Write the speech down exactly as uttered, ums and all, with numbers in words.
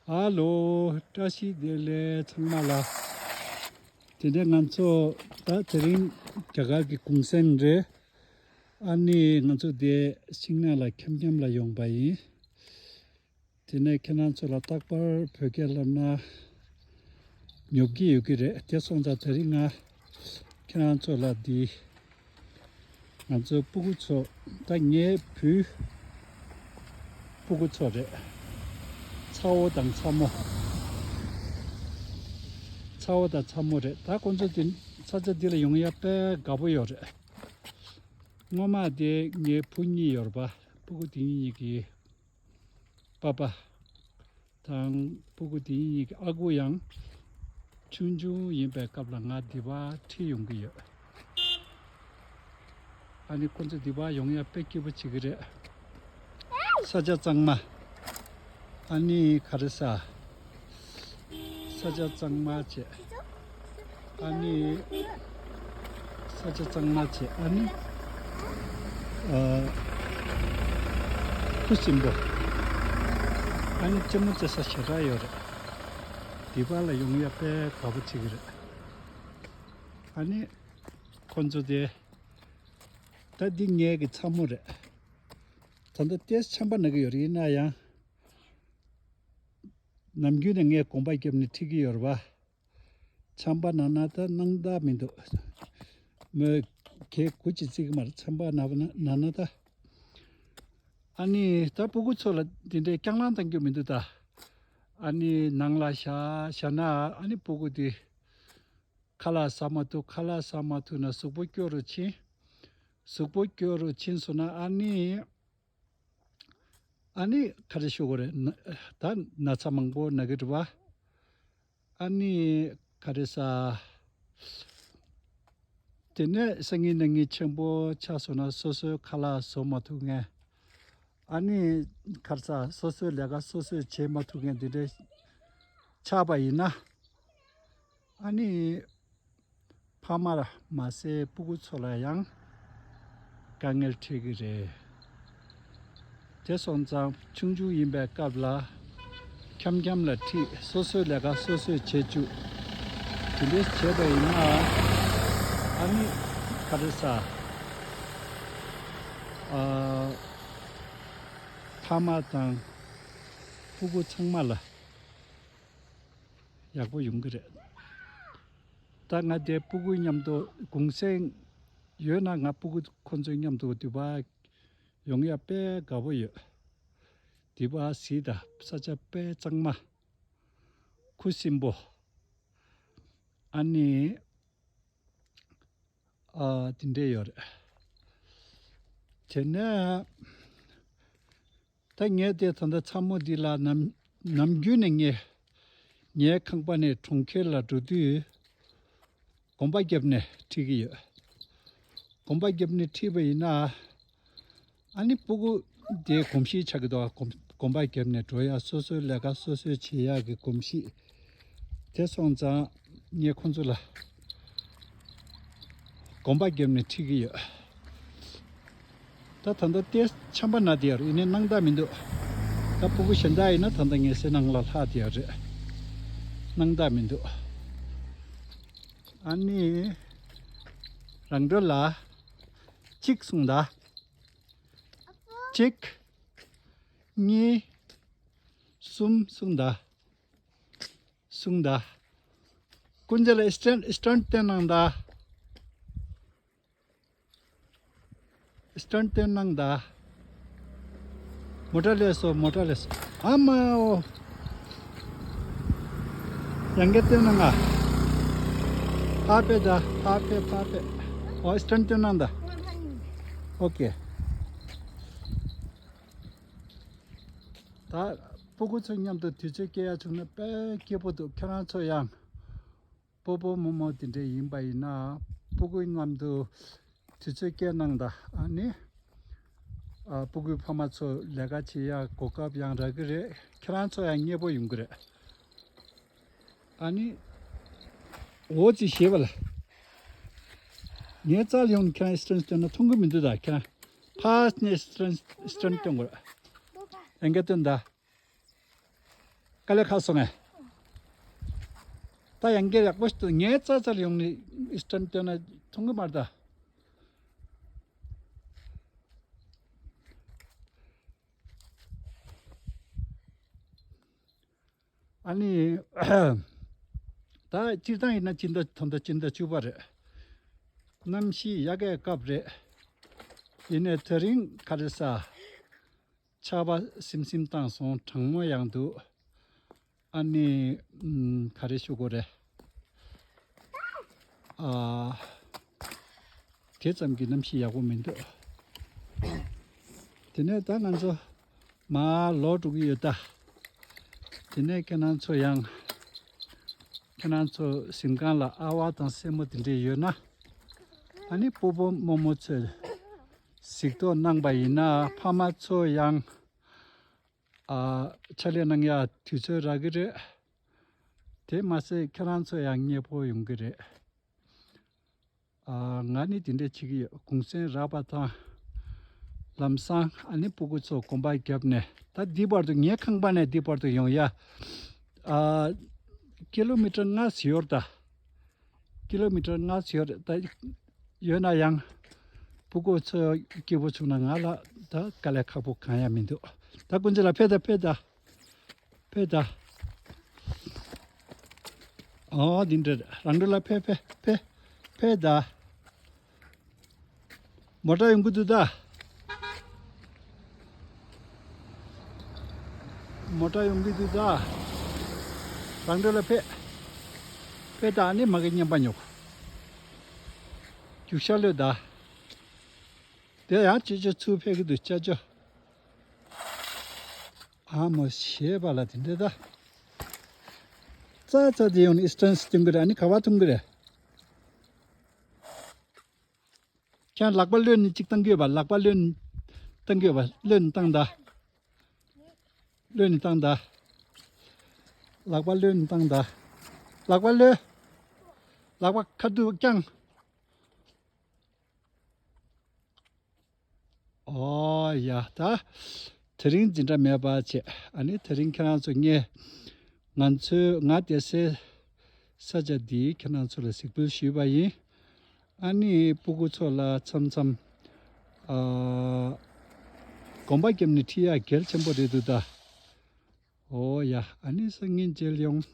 ཧ་ལོ། བཀྲ་ཤིས་བདེ་ལེགས་ཚང་མ་ལ། དེ་ནས་ང་ཚོ་ད་དེ་རིང་རྒྱ་གར་གྱི་གུང་སེང་རེད། ཨ་ནི་ང་ཚོ་དེ་ཤིང་ནགས་ལ་འཁྱམ་འཁྱམ་ལ་ཡོང་པ་ཡིན། དེ་ནས་ཁྱེད་རང་ཚོ་ལ་རྟག་པར་བོད་སྐད་ལབ་ན་ཉོབ་ཀྱི་ཡོད་ཀྱི་རེད། དེ་སོང་ཙང་དེ་རིང་ང་ཁྱེད་རང་ཚོ་ལ་འདི་ང་ཚོའི་སྤུ་གུ་ཚོ། ད་ངའི་བུའི་སྤུ་གུ་ཚོ་རེད། ཚ་བོ་དང་ཚ་མོ། ཚ་བོ་དང་ཚ་མོ་རེད། ད་ཁོང་ཚོ་འདི་ས་ཆ་འདི་ལ་ཡོང་ཡ་དཔེ་དགའ་པོ་ཡོད་རེད། སྔོན་མ་དེ་ངའི་བུ་གཉིས་ཡོད་རེད་པ། སྤུ་གུ་དེ་གཉིས་ཀྱི་པ་པ་དང་སྤུ་གུ་དེ་གཉིས་ཀྱི་ཨ་ཁུ་ཡང་ཆུང་ཆུང་ཡིན་པའི་སྐབས་ལ་ང་འདི་པར་ཁྲིད་ཡོང་གི་ཡོད། ཨ་ནི་ཁོ་ཚོ་འདི་པར་ཡོང་ཡ་དཔེ་སྐྱིད་པོ་བྱེད་ཀྱི་རེད། ས་ཆ་གཙང་མ། ཨ་ནི་ག་རེ་ཟ། ས་ཆ་གཙང་མ་བྱས། ཨ་ནི་ས་ཆ་གཙང་མ་བྱས། ཨ་ནི་ཨ་ཁུ་སིམ་པོ། ཨ་ནི་རྩེད་མོ་རྩེ་ས་ཞེ་དྲག་ཡོད་རེད། འདི་པར་ལ་ཡོང་ཡ་དཔེ་དགའ་པོ་བྱེད་ཀྱི་རེད། ཨ་ནི་ཁོ་ཚོ་དེ། ད་འདི་ངའི་གི་ཚ་མོ་རེད། ད་ལྟ་ཏོག་ཙམ་ཆམ་པ་ན་གི་ཡོད་རེད། ཡིན་ན་ཡང་ནམ་རྒྱུན་ནས་ངས་གོམ་པ་བརྒྱབ་ནས་ཁྲིད་ཀྱི་ཡོད་རེད་པ། ཆམ་པ་ན་ན་ད་སྣང་དག་མི་འདུག་མོས་གད་གུ་ཅིག་བརྩི་གི་མ་རེད། ཆམ་པ་ན་ན་ན་ད། ཨ་ནི་ད་སྤུ་གུ་ཚོ་ལ་འདི་འདྲའི་སྐྱང་ལང་གཏང་རྒྱུ་མི་འདུག་ད། ཨ་ནི་ནང་ལ་བཞག་བཞག་ན་ཨ་ནི་སྤུ་གུ་དེ་ཁ་ལག་ཟ་མ་ཐུབ། ཁ་ལག་ཟ་མ་ཐུབ་ན་གཟུགས་པོ་སྐྱོ་རུ་ཕྱིན། གཟུགས་པོ་སྐྱོ་རུ་ཕྱིན་སོང་ན་ཨ་ནི། ཨ་ནི་ག་རེ་ཞུ་དགོས་རེད། ན་ད་ན་ཚ་མང་པོ་ན་གི་རེད་པ། ཨ་ནི་ག་རེ་ཟ། དེ་ནས་སང་ཉིན་གནངས་ཉིན་ཆེན་པོ་ཆགས་སོང་ན་སོ་སོའི་ཁ་ལག་བཟོ་མ་ཐུབ་མཁན། ཨ་ནི་ག་རེ་ཟ། སོ་སོའི་ལས་ཀ་སོ་སོས་བྱེད་མ་ཐུབ་མཁན་འདི་འདྲའི་ཆགས་པ་ཡིན་ན། ཨ་ནི། ཕ་མར་མ་ཟད་སྤུ་གུ་ཚོ་ལ་ཡང་དཀའ་ངལ་འཕྲད་ཀྱི་རེད། དེ་སོང་ཙང་ཆུང་ཆུང་ཡིན་པའི་སྐབས་ལ་འཁྱམ་འཁྱམ་ལ་ཁྲིད། སོ་སོའི་ལས་ཀ་སོ་སོས་བྱེད་བཅུག་དེ་འདྲས་བྱས་པ་ཡིན་ན་ཨ་ནི་ག་རེ་ཟ། ཨ། ཕ་མ་དང་སྤུ་གུ་ཚང་མ་ལ་ཡག་པོ་ཡོང་གི་རེད། ད་ང་དེ་སྤུ་གུ་མཉམ་དུ་གུང་སེང་ཡོད་ན་ང་སྤུ་གུ་ཁོ་ཚོའི་མཉམ་དུ་འདི་པར་ཡོང་ཡ་དཔེ་དགའ་པོ་ཡོད། འདི་པར་གཟིགས་དང་། ས་ཆ་དཔེ་གཙང་མ། ཁུ་སིམ་པོ། ཨ་ནི། ཨ། དེ་འདྲས་ཡོད་རེད། དེ་ནས་ད་ངས་དེ་ད་ལྟ་ཚ་མོ་འདི་ལ་ནམ་ནམ་རྒྱུན་ནས་ངས་ངའི་ཁང་པ་ནས་གྲོང་ཁྱེར་ལ་འགྲོ་དུས་གོམ་པ་བརྒྱབ་ནས་ཁྲིད་ཀྱི་ཡོད། གོམ་པ་བརྒྱབ་ནས་ཁྲིད་པ་ཡིན་ན། ཨ་ནི་སྤུ་གུ་དེ་གོམས་གཤིས་ཆགས་ཀྱི་འདུག་གོམ་གོམ་པ་བརྒྱབ་ནས་འགྲོ་ཡ། སོ་སོའི་ལས་ཀ་སོ་སོས་བྱེད་ཡག་གི་གོམས་གཤིས། དེ་སོང་ཙང་ངས་ཁོང་ཚོ་ལ་གོམ་པ་བརྒྱབ་ནས་ཁྲིད་ཀྱི་ཡོད། ད་ད་ལྟ་ཏོག་ཙམ་ཆམ་པ་ན་བསྡད་ཡོད་རེད། ཡིན་ནའི་སྣང་དག་མི་འདུག་ད་སྤུ་གུ་གཞན་དག་ཡིན་ན་ད་ལྟ་ངའི་སེམས་ནང་ལ་ལྷག་བསྡད་ཡོད་རེད། སྣང་དག་མི་འདུག་ཨ་ནི་རང་གྲོལ་ལ་གཅིག་གསུངས་དང་། གཅིག་གཉིས། གསུམ་གསུངས་དང་། གསུངས་དང་། ཀུན་མཛེས་ལ་སི་ཊན་སི་ཊན་སྟོན་གནང་དང་། སི་ཊན་སྟོན་གནང་དང་། མོ་ཊ་ལས་སོ། མོ་ཊ་ལས་སོ། ཨ་མའོ། ཡང་བསྐྱར་སྟོན་གནང་ང་། ཕར་ཕེབས་དང་། ཕར་ཕེབས། ཕར་ཕེབས། ཨོ། སི་ཊན་སྟོན་གནང་དང་། ཨོ་ཀེ། ད་སྤུ་གུ་ཚོ་མཉམ་དུ་དུས་ཚོད་སྐྱེལ་ཡ་བྱུང་ན་དཔེ་སྐྱིད་པོ་འདུག་ཁྱེད་རང་ཚོ་ཡང་སྤོ་བོ་རྨོ་མོ་དེ་འདྲས་ཡིན་པ་ཡིན་ན་སྤུ་གུ་མཉམ་དུ་དུས་ཚོད་སྐྱེལ་གནང་དང་། ཨ་ནི་ཨ་སྤུ་གུའི་ཕ་མ་ཚོ་ལས་ཀ་བྱེད་ཡ་གོ་སྐབས་ཡང་རག་གི་རེད། ཁྱེད་རང་ཚོ་ཡང་མཉེས་པོ་ཡོང་གི་རེད། ཨ་ནི་འོ་ཙི་ཞེས་པ་ལ། ངའི་རྩར་ཡོང་ནས་ཁྱེད་རང་སི་ཊན་སྟོན་ན་མཐོང་གི་མི་འདུག་ད་ཁྱེད་རང་ཕར་ནས་སི་ཊན་སི་ཊན་སྟོན་དགོས་རེད། ཡང་བསྐྱར་སྟོན་དང་། དཀའ་ལས་ཁག་སོང་ངས། ད་ཡང་བསྐྱར་ཡག་པོ་ཞིག་ཏུ་ངའི་རྩ་རྩར་ཡོང་ནས་ཨི་སི་ཊན་སྟོན་ན་མཐོང་གི་མ་རེད་ད། ཨ་ནི། ད་སྤྱིར་བཏང་ཡིན་ན་སྤྱི་ཟླ་ད་ལྟ་སྤྱི་ཟླ་བཅུ་པ་རེད། གནམ་གཤིས་ཡག་གའི་སྐབས་རེད། ཡིན་ནའི་དེ་རིང་ག་རེ་ཟ། ཆར་པ་སིམ་སིམ་བཏང་སོང་། གྲང་མོ་ཡང་འདུག་ཨ་ནི། ཨམ། ག་རེ་ཞུ་དགོས་རེད། ཨ། དེ་ཙམ་གྱི་གནམ་གཤིས་ཡག་པོ་མི་འདུག་དེ་ནས་ད་ང་ཚོ་མར་ལོག་འགྲོ་གི་ཡོད་ད། དེ་ནས་ཁྱེད་རང་ཚོ་ཡང་། ཁྱེད་རང་ཚོ་གཟིམ་ཁང་ལ་ཨ་ཝ་དང་སྲས་མོ་དེ་འདྲས་ཡོད་ན། ཨ་ནི་སྤོ་བོ་རྨོ་མོ་ཚོས་གཟིགས་རྟོག་གནང་པ་ཡིན་ན་ཕ་མ་ཚོ་ཡང་། ཨ། ཕྱག་ལས་གནང་ཡ་དུས་ཚོད་རག་གི་རེད། དེ་མ་ཟད་ཁྱེད་རང་ཚོ་ཡང་མཉེས་པོ་ཡོང་གི་རེད། ཨ། ང་ནི་དེ་འདྲས་བྱེད་ཀྱི་ཡོད། གུང་སེང་རག་པ་དང་། ལམ་སང་ཨ་ནི་སྤུ་གུ་ཚོ་གོམ་པ་བརྒྱབ་ནས། ད་འདི་བར་དུ་ངའི་ཁང་པ་ནས་འདི་བར་དུ་ཡོང་ཡ། ཨ། ཀི་ལོ་མི་ཊར་ལྔ་ཟིན་ཡོད་རེད་ད། ཀི་ལོ་མི་ཊར་ལྔ་ཙམ་ཡོད་རེད་ད། ཡོད་ན་ཡང་། སྤུ་གུ་ཚོ་སྐྱིད་པོ་བྱུང་ན་ང་ལ་ད་དཀའ་ལས་ཁག་པོ་གང་ཡང་མི་འདུག་ད་ཀུན་གྱིས་ལ་ཕེབས་ད་ཕེབས་ད། ཕེབས་ད། ཨོ་འདི་འདྲ་རང་འགྲོ་ལ་ཕེབས་ཕེབས་ཕེབས་ཕེབས་ད། མོ་ཊ་ཡོང་གི་འདུག་ད། མོ་ཊ་ཡོང་གི་འདུག་ད། རང་འགྲོ་ལ་ཕེབས། ཕེབས་ད། ཨ་ནི་མ་གི་བརྙན་པར་ཉོ། རྒྱུག་ཤར་ལོས་ད། དེ་ཡང་ཅོ་ཅོ་ཚུར་ཕེབས་ཀྱི་འདུག་ཅོ་ཅོ། ཨ་མོ་ཞེས་པ་ལ་དེ་འདྲ་ད། ཙ་ཙ་དེ་ཡོང་ནས་ཨི་སི་ཊན་སྟོན་གི་རེད། ཨ་ནི་ག་བ་ཐུང་གི་རེད། ཁྱེད་ལག་པ་གློད་ནས་གཅིག་བཏང་གི་ཡོད་པ། ལག་པ་གློད་ནས་བཏང་གི་ཡོད་པ། གློད་ནས་བཏང་ད། གློད་ནས་བཏང་ད། ལག་པ་གློད་ནས་བཏང་ད། ལག་པ་གློད། ལག་པ་ཁ་ཐུག་བརྐྱངས། ཨོ་ཡ་ད། དེ་རིང་འཛིན་གྲྭ་མེད་པ་བྱས། ཨ་ནི་དེ་རིང་ཁྱེད་རང་ཚོ་ངས། ང་ཚོའི་ང་བསྡད་སའི་ས་ཆ་འདི་ཁྱེད་རང་ཚོ་ལ་གཟིགས་འབུལ་ཞུས་པ་ཡིན། ཨ་ནི་སྤུ་གུ་ཚོ་ལ་མཚམས་མཚམས། ཨ། གོམ་པ་བརྒྱབ་ནས་ཁྲིད་ཡག་གལ་ཆེན་པོ་རེད་འདུག་ད། ཨོ་ཡ། ཨ་ནི་སང་ཉིན་མཇལ་ཡོང་།